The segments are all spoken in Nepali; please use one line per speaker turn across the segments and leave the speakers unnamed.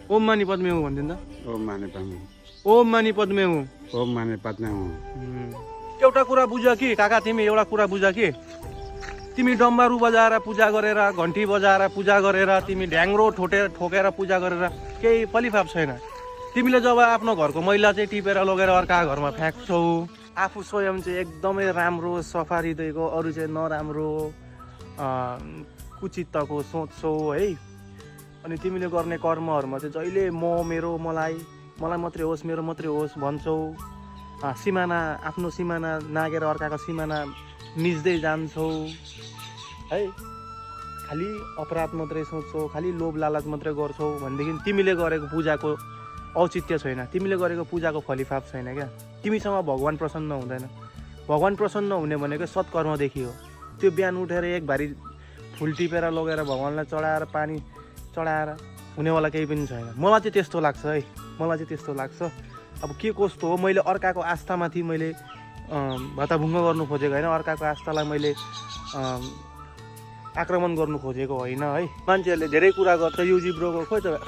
ओम मानी पद्मे हूँ भनिदिनु त।
ओम माने पामे
ओम मानी पद्मे हूँ।
ओम माने पद्मे हूँ।
एउटा कुरा बुझ कि काका, तिमी एउटा कुरा बुझ कि तिमी डम्बारू बजाएर पूजा गरेर, घन्टी बजाएर पूजा गरेर, तिमी ढ्याङ्ग्रो ठोकेर पूजा गरेर केही फलिफाप छैन। तिमीले जब आफ्नो घरको मैला चाहिँ टिपेर लगेर अर्का घरमा फ्याँक्छौ, आफू स्वयं चाहिँ एकदमै राम्रो सफा हृदयको, अरू चाहिँ नराम्रो कुचित्तको सोच्छौ है। अनि तिमीले गर्ने कर्महरूमा चाहिँ जहिले मलाई मात्रै होस्, मेरो मात्रै होस् भन्छौ। सिमाना, आफ्नो सिमाना नागेर अर्काको सिमाना मिच्दै जान्छौ है। खालि अपराध मात्रै सोच्छौ, खालि लोभ लालच मात्रै गर्छौ भनेदेखि तिमीले गरेको पूजाको औचित्य छैन, तिमीले गरेको पूजाको फलिफाप छैन क्या। तिमीसँग भगवान् प्रसन्न हुँदैन। भगवान् प्रसन्न हुने भनेको सत्कर्मदेखि हो। त्यो बिहान उठेर एक भारी फुल टिपेर लगेर भगवान्लाई चढाएर पानी चढाएर हुनेवाला केही पनि छैन। मलाई चाहिँ त्यस्तो लाग्छ है, मलाई चाहिँ त्यस्तो लाग्छ। अब के कस्तो हो, मैले अर्काको आस्थामाथि मैले भताभुङ्ग गर्नु खोजेको होइन, अर्काको आस्थालाई मैले आक्रमण गर्नु खोजेको होइन है। मान्छेहरूले धेरै कुरा गर्छ, युजी ब्रोको खोइ त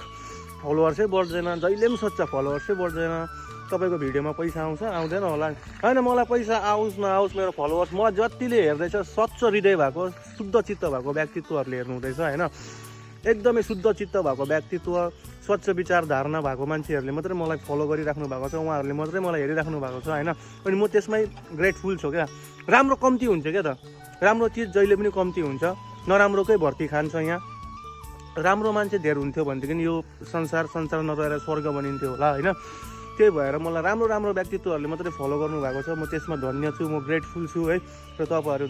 फलोवर्सै बढ्दैन, जहिले पनि सोध्छ फलोवर्सै बढ्दैन, तपाईँको भिडियोमा पैसा आउँछ आउँदैन होला होइन। मलाई पैसा आओस् नआओस्, मेरो फलोवर्स, म जतिले हेर्दैछ स्वच्छ हृदय भएको, शुद्ध चित्त भएको व्यक्तित्वहरूले हेर्नु हुँदैछ होइन। एकदमै शुद्ध चित्त भएको व्यक्तित्व, स्वच्छ विचार धारणा भएको मान्छेहरूले मात्रै मलाई फलो गरिराख्नु भएको छ, उहाँहरूले मात्रै मलाई हेरिराख्नु भएको छ होइन। अनि म त्यसमै ग्रेटफुल छु क्या। राम्रो कम्ती हुन्छ क्या त, राम्रो चिज जहिले पनि कम्ती हुन्छ, नराम्रोकै भर्ती खान्छ यहाँ। राम्रो मान्छे धेर हुन्थ्यो भनेदेखि यो संसार नरहेर स्वर्ग बनिन्थ्यो होला होइन। त्यही भएर मलाई राम्रो व्यक्तित्वहरूले मात्रै फलो गर्नुभएको छ, म त्यसमा धन्य छु, म ग्रेटफुल छु है। र तपाईँहरू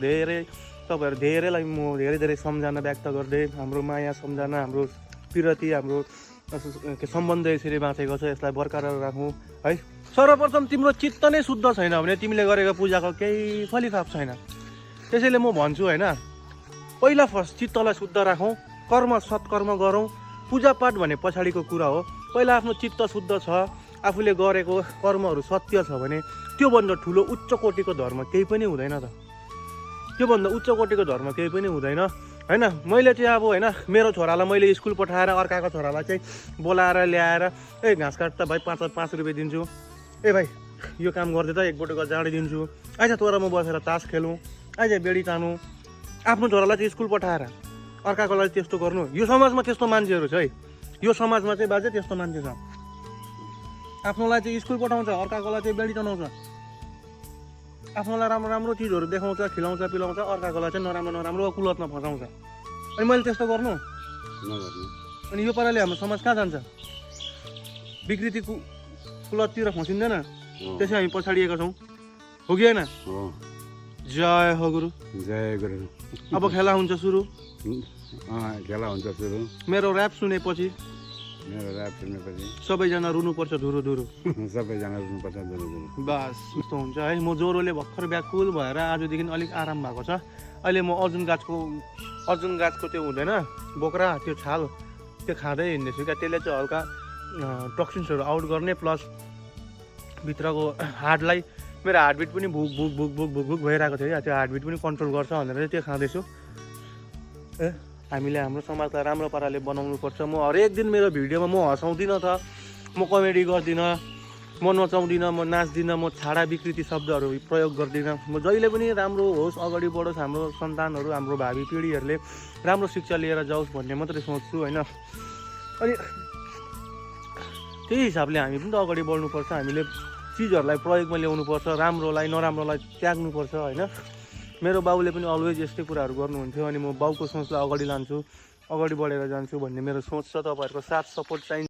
धेरैलाई म धेरै सम्झना व्यक्त गर्दै, हाम्रो माया सम्झना, हाम्रो पिरती, हाम्रो सम्बन्ध यसरी बाँचेको छ, यसलाई बरकरार राखौँ है। सर्वप्रथम तिम्रो चित्त नै शुद्ध छैन भने तिमीले गरेको पूजाको केही फलिफाप छैन। त्यसैले म भन्छु होइन, पहिला फर्स्ट चित्तलाई शुद्ध राखौँ, सत्कर्म गरौँ। पूजापाठ भने पछाडिको कुरा हो, पहिला आफ्नो चित्त शुद्ध छ, आफूले गरेको कर्महरू सत्य छ भने त्योभन्दा ठुलो उच्च कोटिको धर्म केही पनि हुँदैन त। त्योभन्दा उच्च कोटिको धर्म केही पनि हुँदैन होइन। मैले चाहिँ अब होइन, मेरो छोरालाई मैले स्कुल पठाएर अर्काको छोरालाई चाहिँ बोलाएर ल्याएर घाँस काट्दा भाइ 5 रुपियाँ दिन्छु, भाइ यो काम गर्दै त 1 बोटको जाँडी दिन्छु, आइज तँ र म बसेर तास खेलौँ, आइज बेडी तानौँ। आफ्नो छोरालाई चाहिँ स्कुल पठाएर अर्काको लागि त्यस्तो गर्नु, यो समाजमा त्यस्तो मान्छेहरू छ है। यो समाजमा चाहिँ बाजे त्यस्तो मान्छे छ, आफ्नोलाई चाहिँ स्कुल पठाउँछ, अर्काकोलाई चाहिँ बेडी तनाउँछ, आफ्नोलाई राम्रो चिजहरू देखाउँछ, खिलाउँछ पिलाउँछ, अर्काकोलाई चाहिँ नराम्रो कुलतमा फसाउँछ। अनि मैले त्यस्तो गर्नु अनि यो पाराले हाम्रो समाज कहाँ जान्छ? विकृति कुलततिर फसिँदैन। त्यसै हामी पछाडिएका छौँ, हो कि होइन? जय हो गुरु,
जय गुरु।
अब खेला हुन्छ सुरु। मेरो ऱ्याप सुनेपछि सबैजना रुनुपर्छ धुरु धुरु।
सबैजना रुनुपर्छ धुरु धुरु।
बस यस्तो हुन्छ है। म ज्वरोले भर्खर व्याकुल भएर आजदेखि अलिक आराम भएको छ। अहिले म अर्जुन गाछको त्यो हुँदैन बोक्रा, त्यो छाल त्यो खाँदै हिँड्दैछु क्या। त्यसले चाहिँ हल्का टक्सिन्सहरू आउट गर्ने, प्लस भित्रको हार्टलाई, मेरो हार्टबिट पनि भुक भुक भुक भुक भुक भुक भइरहेको थियो क्या, त्यो हार्टबिट पनि कन्ट्रोल गर्छ भनेर चाहिँ त्यो खाँदैछु। हामीले हाम्रो समाजलाई राम्रो पाराले बनाउनुपर्छ। म हरेक दिन मेरो भिडियोमा म हँसाउँदिनँ त, म कमेडी गर्दिनँ, म नचाउँदिनँ, म नाच्दिनँ, म छाडा विकृति शब्दहरू प्रयोग गर्दिनँ। म जहिले पनि राम्रो होस्, अगाडि बढोस्, हाम्रो सन्तानहरू, हाम्रो भावी पिँढीहरूले राम्रो शिक्षा लिएर जाओस् भन्ने मात्रै सोच्छु होइन। अनि त्यही हिसाबले हामी पनि त अगाडि बढ्नुपर्छ। हामीले चिजहरूलाई प्रयोगमा ल्याउनुपर्छ, राम्रोलाई नराम्रोलाई त्याग्नुपर्छ होइन। मेरो बाउले पनि अलवेज यस्तै कुराहरू गर्नुहुन्थ्यो। अनि म बाउको सोचलाई अगाडि लान्छु, अगाडि बढेर जान्छु भन्ने मेरो सोच छ। तपाईँहरूको साथ सपोर्ट चाहिन्छ।